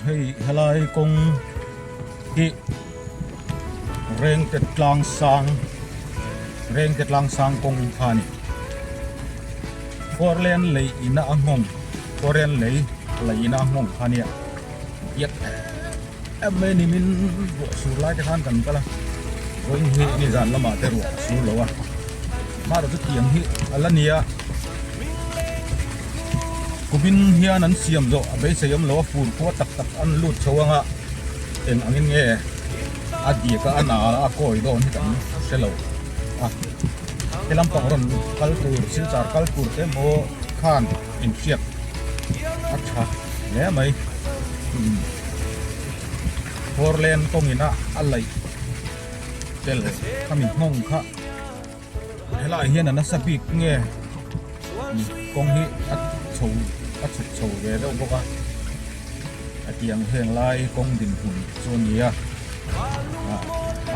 Hei helai kawng hi Rengte tlang sang Rengte tlang sang kawng kha a ni. Four lane lei ina a nghawng four lane lei lei ina a nghawng kha a nia. Biak em mai a ni min ruah sur lai te khan kan kal a vawiin hi nizan lamah te ruah a sur lo a hmarawh chu tiang hi a la ni a kumin hian an siam zawh a beisei awm lo a fur khua tak tak an lut chho anga eng angin nge a diak a a na a kawi dawn hi kan hre lo a he lampang rawn kal tur silchar kal tur te emaw khan inhriat a tha hle mai four lane kawngin a a laih tel khami nghawng kha helaiah hian a nasa bik nge kawng hi a chho a chhuk chho ve deuh bawk a a tiang heng lai kawng dinhmun chu a ni a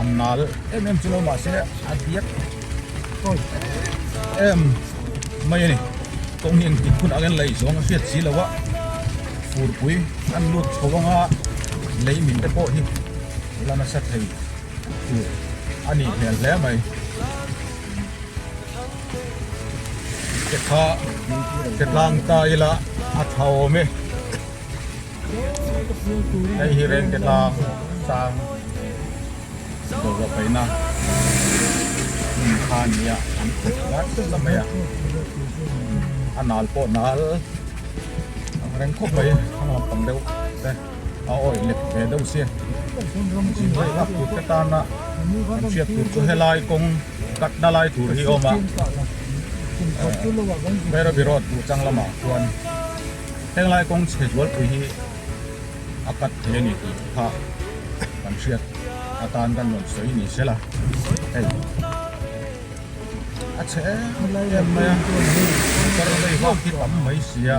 a nal em em chu lo mahse a diak em mai a ni kawng hi engtik hunah hian lei zawng a hriat si lo a furpui an lut chho anga lei min te pawh hi la nasa thei tur a nih hmel hle mai te kha te tlang ta ila a tha awm e hei hi reng te tlang sang dawr paihna hmun kha a ni a an khawp ngat nasa mai a a nal pawh nal ang reng khawp mai a lampang deuh te a awih lek ve deuh sia zin vaih vak tur te tana an hriat tur chu helai kawng katna lai tur hi a awm a Bairabi road duh chang lamah chuan henglai kawng chhe zualpui hi a cut thei a ni tih kha kan hriat atan kan rawn sawi ni sela hei a chhe em em mai a motor vei vak hi tam mai sia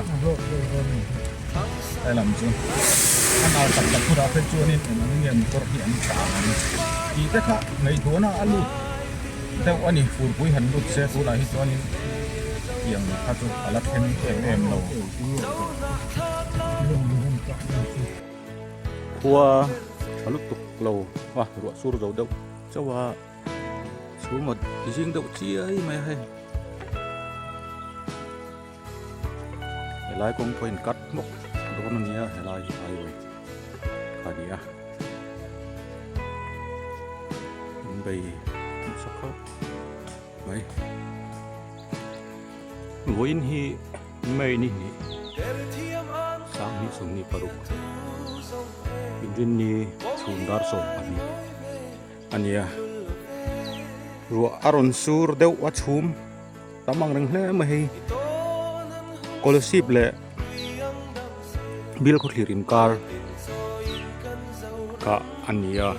he lam chu a nal tak tak hunah phei chuanin eng ang nge motor hi an tlan ang tih te kha ngaihtuahna a lut deuh a ni furpui han lut se tunah hi chuanin tiang kha chu a la thleng em em lo. Khua tha lutuk lo a ruah sur zo deuh chauh a chhum a zing deuh chiai mai a hei helai kawng pawh a in cut hmawk dawn a nia helai hi highway kha a ni a in bei nasa khawp mai vawiin hi. May ni hnih 2026 Inrinni chhun dar 12 a nia. Ruah a rawn sur deuh a chhum tam ang reng hle mai hei. Kawlsip leh Bial khawthlir inkar kha a nia.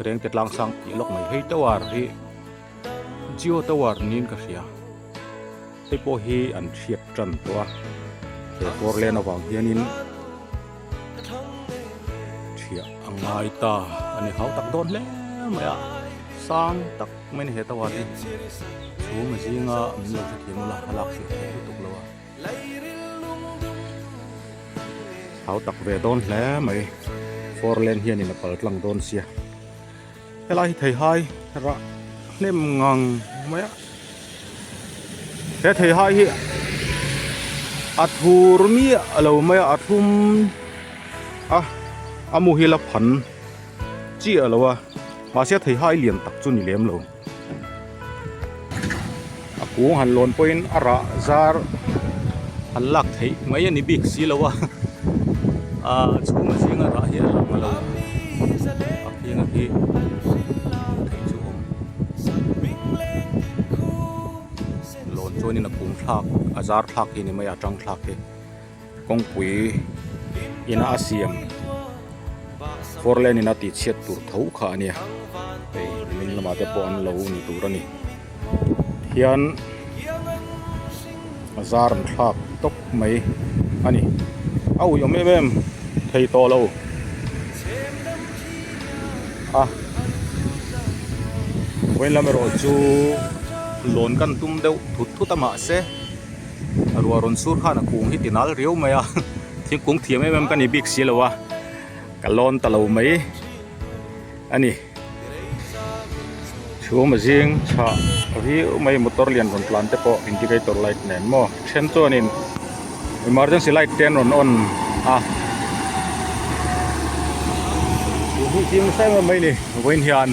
Rengte tlang sang tih lawk mai hei tower hi Jio tower niin ka hria. Hei pawh hi an hriat tan tawh a, he four lane avang hianin thiah a ngai ta a ni hau tak dawn hle mai a, sang tak mai a ni he tower hi chhum a zinga min lo hrethiam ula a lak fiah theih lutuk lo a, hau tak ve dawn hle mai four lane hianin a pal tlang dawn sia. Helai hi theihai rah hnem ngang mai a he theihai hi a thur miah lo mai a a thlum a a mu hi la phan chiah lo a mahse theihai lian tak chu ni lem lo a kung han lawn pawhin a rah zar han lak theih mai a ni bik si lo a ah chhung a zinga rah hi a lang lo a khianga khi theih chu awm lawn chuanin a kung thlak a zar thlak hi a ni mai a a tang thlak hi kawngpui ina a siam four lane in a tih chhiat tur tho kha a nia hei min lamah te pawh an lo ni tur a ni hian a zar an thlak tawp mai a ni a ui awm em em thei tawh lo a vawiin lam erawh chu lawn kan tum deuh thut thut a mahse. Ruah rawn sur khan a kung hi ti nal riau mai a, thingkung thiam em em ka ni bik si lo a. Ka lawn ta lo mai a ni. Chhum a zing chhah viau mai motor lian rawn tlan te pawh indicator light nen maw then chuanin emergency light te an rawn on a. Chhum hi zing nasa em em mai a ni vawiin hian.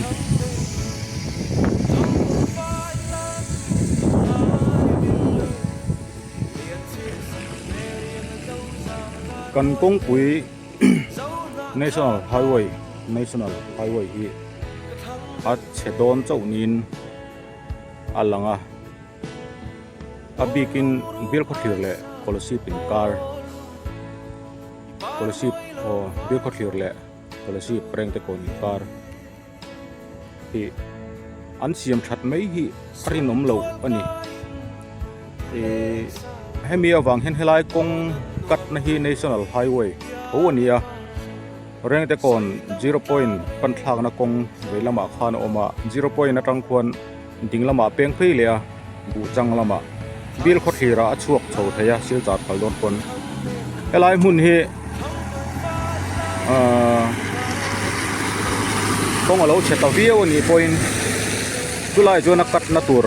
Kan kawngpui National Highway National Highway hi a chhe dawn chauh niin a lang a a bikin Bilkhawthlir leh Kolasib inkar Kolasib aw Bilkhawthlir leh Kolasib Rengtekawn inkar hi an siam that mai hi a rinawm loh a ni ihh hemi avang hian helai kawng cut na hi national highway tho a ni a Rengte kawn zero point pan thlakna kawng vei lamah khan a awm a zero point atang khuan ding lamah a peng phei leh a buh chang lamah bial khawthlir ah a chhuak chho thei a silchar kal dawn pawn helai hmun hi ahh kawng alo chhe ta viau anih pawhin chulai chuan a cut na tur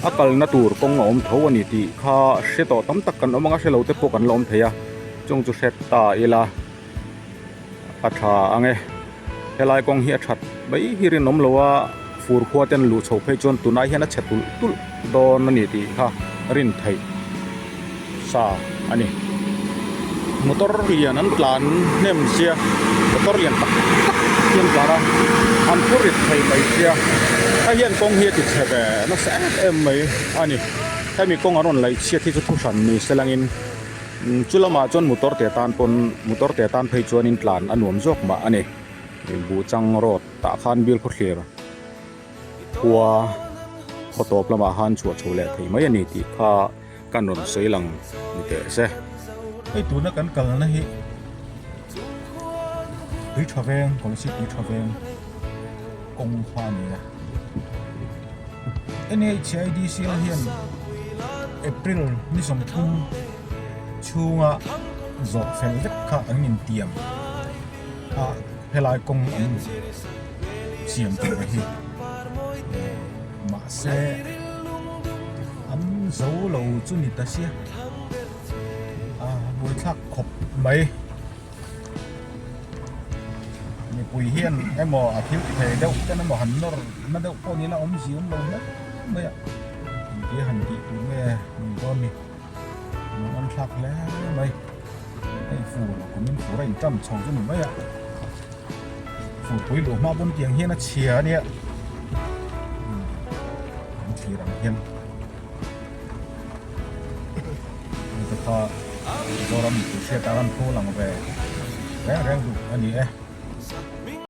a kalna tur kawng a awm tho ani tih kha hre tawh tam tak kan awm ang a hrelo te pawh kan la awm thei a chung chu hre ta ila. A tha ang e helai kawng hi a that mai hi rinawm lo a fur khua ten luh chhoh phei chuan tunah hian a chhe tulh tulh dawn a ni tih kha rin theih sa a ni motor lian an tlan hnem sia motor lian tak tak hi an tlan a an phur rit thei mai sia hei hian kawng hi a ti chhe ve nasa em em mai a ni hemi kawng an rawn laih chhiat hi chu thu hran ni se langin. Chu lamah chuan motor te tan pawn motor te tan phei chuanin tlan a nuam zawk mah a ni Buhchang road tah khan bial khawthlir khua khaw tawp lamah khan chhuah chho leh thei mai a ni tih kha kan rawn sawi lang ni teh se. Hei tuna kan kalna hi tui tha veng Kolasib tui tha veng kawng kha a ni a. NHIDCL hian April ni 30 chhunga zawh fel vek kha an intiam a, helai kawng an siam tur hi mahse an zo lo chu ni ta sia a buaithlak khawp mai. Mipui hian emaw a thil ti thei deuh ten emaw han nawr na deuh pawh niin a awmzia awm lo hle mai a, engtia han tih tur nge ni dawn ni, nuam an thlak hle mai, hei fur kumin fur a inṭam chho chu ni mai a, furpui luh hma pawn tiang hian a chhia a nia, kan thlir ang hian. Hei te kha Mizoram mipui hriat ah an phu lang ve reng reng duh a ni e.